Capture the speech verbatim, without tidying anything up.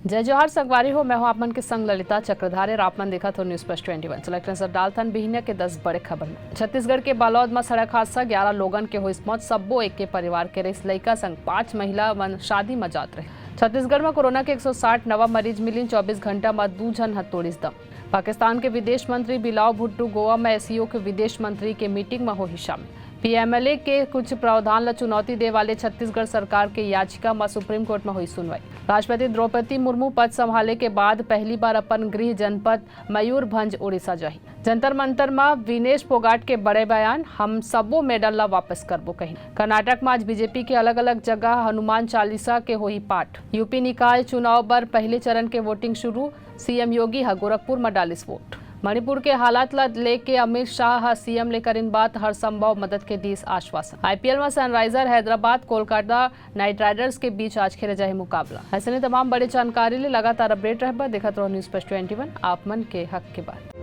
जय जोहार संगवारी हो, मैं हूं आप मन के संग ललिता चक्रधारी और आप मन देखत हो News Plus twenty one। चला एक नजर डालथन बिहनिया के दस बड़े खबर में। छत्तीसगढ़ के बालोद म सड़क हादसा, ग्यारह लोगन के होइस मौत, सब्बो एक के परिवार के रहिस। लइका संग पांच महिला मन शादी म जात रहे। छत्तीसगढ़ म कोरोना के एक सौ साठ नवा मरीज मिलिन, चौबीस घंटा म दू झन ह तोड़िस दम। पाकिस्तान के विदेश मंत्री बिलाव भुट्टो गोवा म एससीओ के विदेश मंत्री के मीटिंग म होही शामिल। पीएमएलए के कुछ प्रावधान ल चुनौती दे वाले छत्तीसगढ़ सरकार के याचिका म सुप्रीम कोर्ट म होई सुनवाई। राष्ट्रपति द्रौपदी मुर्मू पद संभाले के बाद पहली बार अपन गृह जनपद मयूरभंज उड़ीसा जाही। जंतर मंतर म विनेश फोगाट के बड़े बयान, "हम सब्बो मेडल ल वापस करबो," कहिन। कर्नाटक म आज बीजेपी के अलग-अलग जगह हनुमान चालीसा के होही पाठ। यूपी निकाय चुनाव बर पहले चरण के वोटिंग शुरू, सीएम योगी ह गोरखपुर म डालिस वोट। मणिपुर के हालात ल लेके अमित शाह ह सीएम ले करिन बात, हर संभव मदद के दिस आश्वासन। आईपीएल म Sunriser Hyderabad Kolkata night Riders के बीच आज खेले जाही मुकाबला। अइसने तमाम बड़े जानकारी ले लगातार अपडेट रहबा, देखत रहो News Plus twenty one, आप मन के हक के बात।